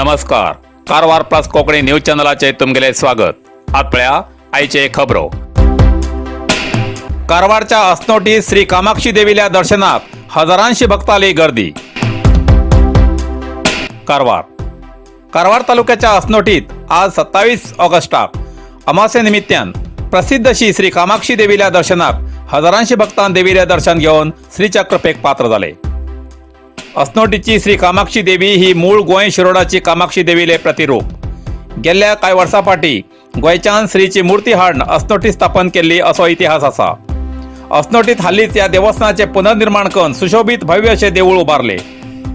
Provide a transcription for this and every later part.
नमस्कार, Karwar plus Konkani news चॅनलाचे तुमगेले स्वागत. आत पळया आयचे खबरो. कारवारच्या असनोटी श्री कामाक्षी देवील्या दर्शनाक हजारांशी भक्ताली गर्दी. कारवार. कारवार तालुक्याच्या असनोटीत आज 27 ऑगस्टाक अमासे निमित्तान प्रसिद्ध अशी श्री कामाक्षी देवील्या दर्शनाक हजारांशी भक्तां देवीले दर्शन घेवन श्रीचक्रपेक पात्र जाले. असनोटीची श्री कामाक्षी देवी ही मूळ गोंय शिरोडाची कामाक्षी देवीले प्रतिरूप. गेल्ल्या कांय वर्सां फाटीं गोंयच्यान श्रीची मूर्ती हाडून असनोटी स्थापन केल्ली असो इतिहास आसा. असनोटीत हालींच ह्या देवस्थानाचें पुनर्निर्माण करून सुशोभीत भव्य अशें देवूळ उबारलें.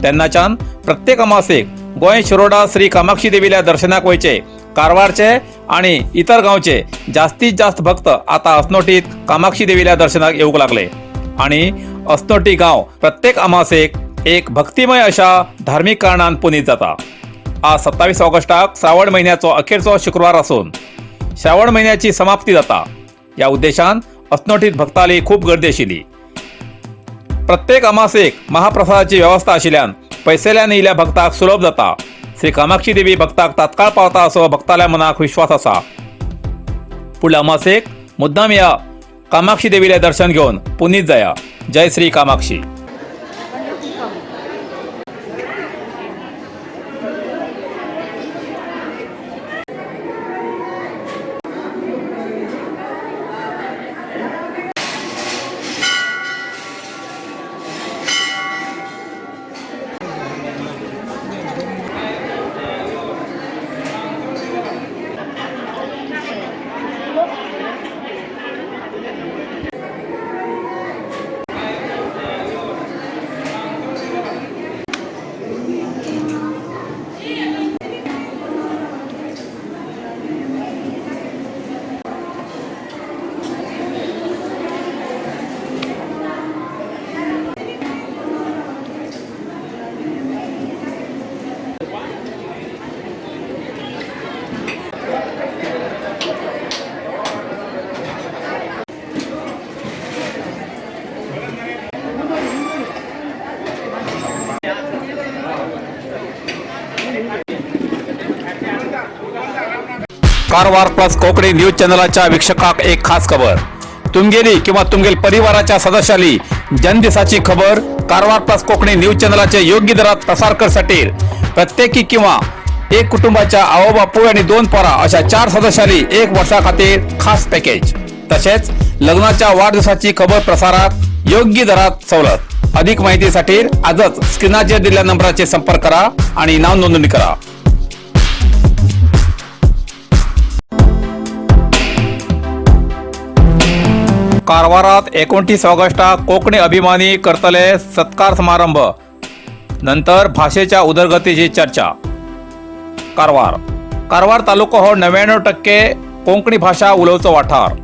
तेन्नाच्यान प्रत्येक अमासेक गोंय शिरोडा श्री कामाक्षी देवील्या दर्शनाक वयचे कारवारचे आणि इतर गांवचे जास्तीत जास्त भक्त आता असनोटीत कामाक्षी देवील्या दर्शनाक येवंक लागले आणि असनोटी गांव प्रत्येक अमासेक एक भक्तिमय अशा धार्मीक कारणान पुनीत जाता. आज 27 ऑगस्टाक श्रावण महिन्याचो अखेरचो शुक्रवार असून श्रावण महिन्याची समाप्ती जाता. या उद्देशान असनोटीत भक्ताली खूप गर्दी आशिल्ली. प्रत्येक अमासेक महाप्रसादाची व्यवस्था आशिल्ल्यान पयसुल्ल्यान येयल्या भक्ताक सुलभ जाता. श्री कामाक्षी देवी भक्ताक तात्काळ पावता असो भक्ताल्या मनाक विश्वास आसा. फुडल्या अमासेक मुद्दाम या कामाक्षी देवीले दर्शन घेवन पुनीत जाया. जय श्री कामाक्षी. कारवार प्लस कोकणी न्यूज चॅनलाच्या वीक्षकाक एक खास खबर. तुमगेली किंवा तुमगेल परिवाराच्या सदस्याली जन्मदिसाची खबर कारवार प्लस कोकणी न्यूज चॅनलाचे योग्य दरात प्रसार करसाठी प्रत्येकी किंवा एक कुटुंबाच्या आवो बापूय आणि दोन पोरा अशा चार सदस्याली एक वर्षा खातीर खास पॅकेज. तसेच लग्नाच्या वाढदिवसाची खबर प्रसारात योग्य दरात सवलत. अधिक माहितीसाठी आजच स्क्रीनाचेर दिलेल्या नंबराचे संपर्क करा आणि नाव नोंदणी करा. कारवारात 29 ऑगस्टाक कोंकणी अभिमानी करतले सत्कार समारंभ, नंतर भाषेच्या उदरगतीची चर्चा. कारवार. कारवार तालुको हो 99% कोंकणी भाशा उलोवचो वाठार,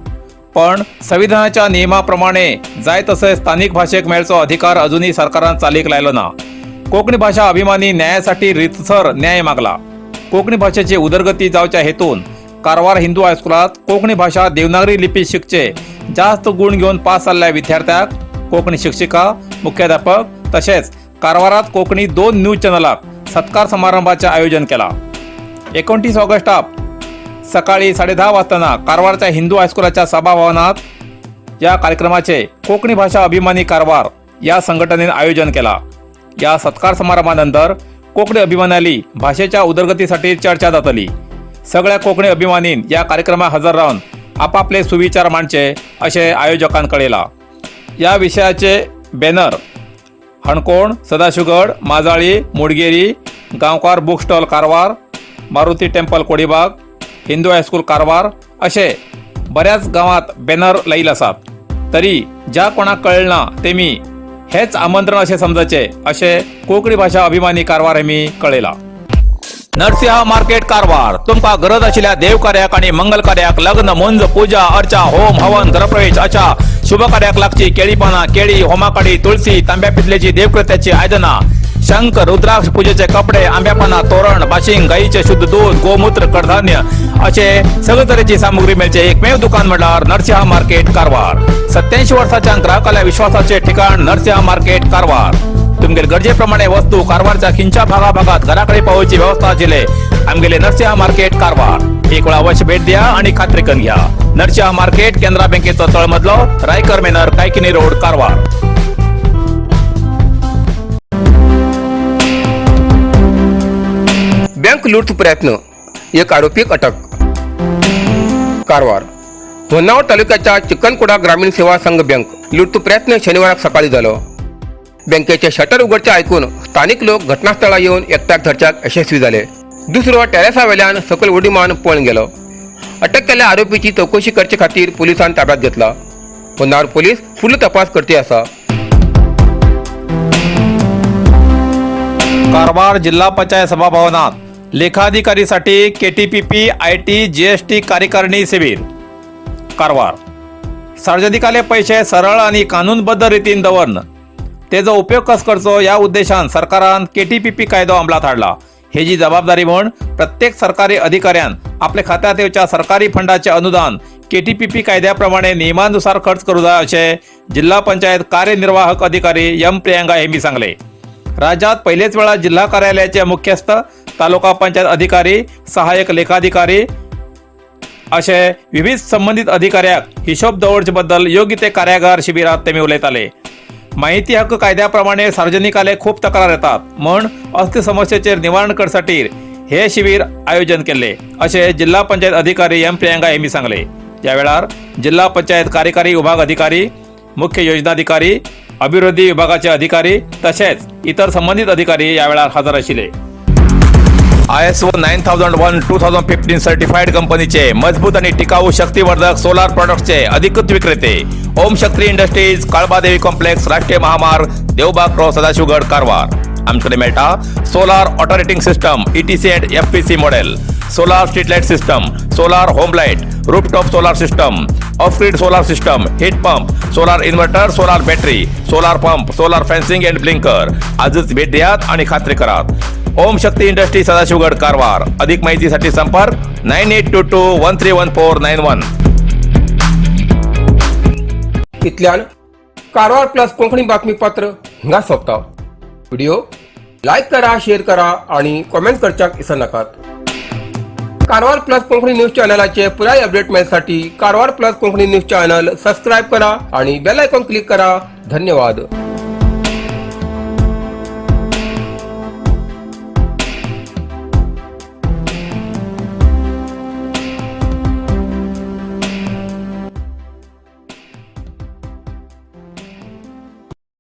पण संविधानाच्या नियमाप्रमाणे जाय तसे स्थानिक भाषेक मेळचो अधिकार अजूनही सरकारान चालीक लायलो ना. कोंकणी भाशा अभिमानी न्यायासाठी रितसर न्याय मागला. कोंकणी भाषेची उदरगती जावच्या हेतून कारवार हिंदू हायस्कुलात कोंकणी भाषा देवनागरी लिपी शिकचे जास्त गुण घेवन पास जाल्ल्या विद्यार्थ्याक कोंकणी शिक्षिका, मुख्याध्यापक तशेंच कारवारात कोंकणी दोन न्यूज चॅनलाक सत्कार समारंभाचे आयोजन केला. 29 ऑगस्टाक सकाळी 10:30 वाजताना कारवारच्या हिंदू हायस्कुलाच्या सभाभवनात या कार्यक्रमाचे कोंकणी भाषा अभिमानी कारवार या संघटनेने आयोजन केला. या सत्कार समारंभानंतर कोंकणी अभिमानाली भाषेच्या उदरगतीसाठी चर्चा जातली. सगळ्या कोंकणी अभिमानीन या कार्यक्रमात हजर रावन आपापले सुविचार मांडचे असे आयोजकान कळयला. या विशयाचे banner Canacona, Sadashivgad, Majali, Mudgeri, Gaonkar book stall Karwar, Maruti temple Kodibag, Hindu high school Karwar असे बऱ्याच गावात बॅनर लायल आसात. तरी ज्या कोणाक कळना ना तेमी हेच आमंत्रण असे समजचे असे कोंकणी भाषा अभिमानी कारवार हेमी कळयला. नरसिंहा मार्केट कारवार. तुमका गरज आशिल्ल्या देव कार्याक आणि मंगल कार्याक, लग्न, मुंज, पूजा अर्चा, होम हवन, गृहप्रवेश अशा शुभ कार्याक लागची केळी पानां, केळी, होमाकाडी, तुळसी, तांब्या पितलेची देवकृत्याची आयदनां, शंख, रुद्राक्ष, पूजेचे कपडे, आंब्या पानां, तोरण, बाशिंग, गाईचे शुद्ध दूध, गोमूत्र, कडधान्य असे सगळे तरेची सामुग्री मेळचे एकमेव दुकान म्हटल्यार नरसिंहा मार्केट कारवार. 87 वर्साच्या ग्राहकाल्या विश्वासाचे ठिकाण नरसिंहा मार्केट कारवार. तुमगेले गरजे प्रमाणे वस्तू कारवारच्या खिंच्या भागा भागात घराकडे पावोवची व्यवस्था आशिल्ले आमगेले नरसिंहा मार्केट कारवार. एक वेळा अवश्य भेट द्या आणि खात्री करून घ्या. नरसिंहा मार्केट, केनरा बँकेचो तळमजलो, रायकर मेनर, कायकिनी रोड, कारवार. बँक लूट प्रयत्न, एक आरोपीक अटक. कारवार. होन्नावर तालुक्याच्या चिकनकोडा ग्रामीण सेवा संघ बँक लूट प्रयत्न शनिवाराक सकाळी झालो. बँकेचे शटर उघडचे ऐकून स्थानिक लोक घटनास्थळा येऊन एकट्याक धरच्याक यशस्वी झाले. दुसरो टेरेसावेल्यान सकयल उडी मारून पळून गेलो. अटक केल्ल्या आरोपीची चौकशी करचे खातीर पोलिसांनी ताब्यात घेतला. होन्नावर पोलीस फुडलो तपास करते आसा. कारवार जिल्हा पंचायत सभाभवनात लेखाधिकारीसाठी केटीपीपी IT GST कार्यकारिणी शिबिर. कारवार. सार्वजनिकाले पैसे सरळ आणि कानूनबद्ध रितीन दवरन तेजो उपयोग कस करचो या उद्देशान सरकारान केटीपीपी कायदो अंमलात हाडला. हेजी जबाबदारी म्हूण प्रत्येक सरकारी अधिकाऱ्यान आपल्या खात्यात येवच्या सरकारी फंडाचे अनुदान केटीपीपी कायद्याप्रमाणे नियमानुसार खर्च करू जाय, अशें जिल्हा पंचायत कार्यनिर्वाहक अधिकारी एम प्रियंका हेमी सांगले. राज्यात पहिलेच वेळा जिल्हा कार्यालयाचे मुख्यस्थ, तालुका पंचायत अधिकारी, सहाय्यक लेखाधिकारी असे विविध संबंधित अधिकाऱ्याक हिशोब दवरचे बद्दल योग्य ते कार्यागार शिबिरात तेमी उलयताले. माहिती हक्क कायद्याप्रमाणे सार्वजनिकाले खूप तक्रार येतात, म्हण असले समस्येचेर निवारण करसाठी हे शिबिर आयोजन केले, असे जिल्हा पंचायत अधिकारी एम प्रियंका हेमी सांगले. या वेळार जिल्हा पंचायत कार्यकारी विभाग अधिकारी, मुख्य योजनाधिकारी, अभिवृद्धी विभागाचे अधिकारी तसेच इतर संबंधित अधिकारी या वेळार हजर आशिल्ले. ISO 9001:2015 certified कंपनीचे मजबूत आणि टिकाऊ शक्तिवर्धक सोलार प्रॉडक्ट्सचे अधिकृत विक्रेते, ओम शक्ती इंडस्ट्रीज, काळबादेवी कॉम्प्लेक्स, राष्ट्रीय महामार्ग, देवबाग क्रॉस, सदाशिवगड, कारवार. आमच्याकडे मेळटा solar operating system, ETC and FPC model, solar street light system, solar home light, rooftop solar system, off grid solar system, heat pump, solar inverter, solar battery, solar pump, solar fencing and blinker. आजच भेट द्यात आणि खात्री करात. ओम शक्ती industry, Sadashivgad, Karwar. अधिक माहितीसाठी संपर्क 9822131491. इतल्यान कारवार प्लस कोंकणी बातमीपत्र हिंगा सोंपता. व्हिडिओ लायक करा, शेअर करा आणि कॉमेंट करच्याक विसरनाकात. कारवार प्लस कोंकणी न्यूज चॅनलाचे पुराय अपडेट मेळसाठी Karwar plus Konkani news channel subscribe करा आणि बेल आयकॉन क्लिक करा. धन्यवाद.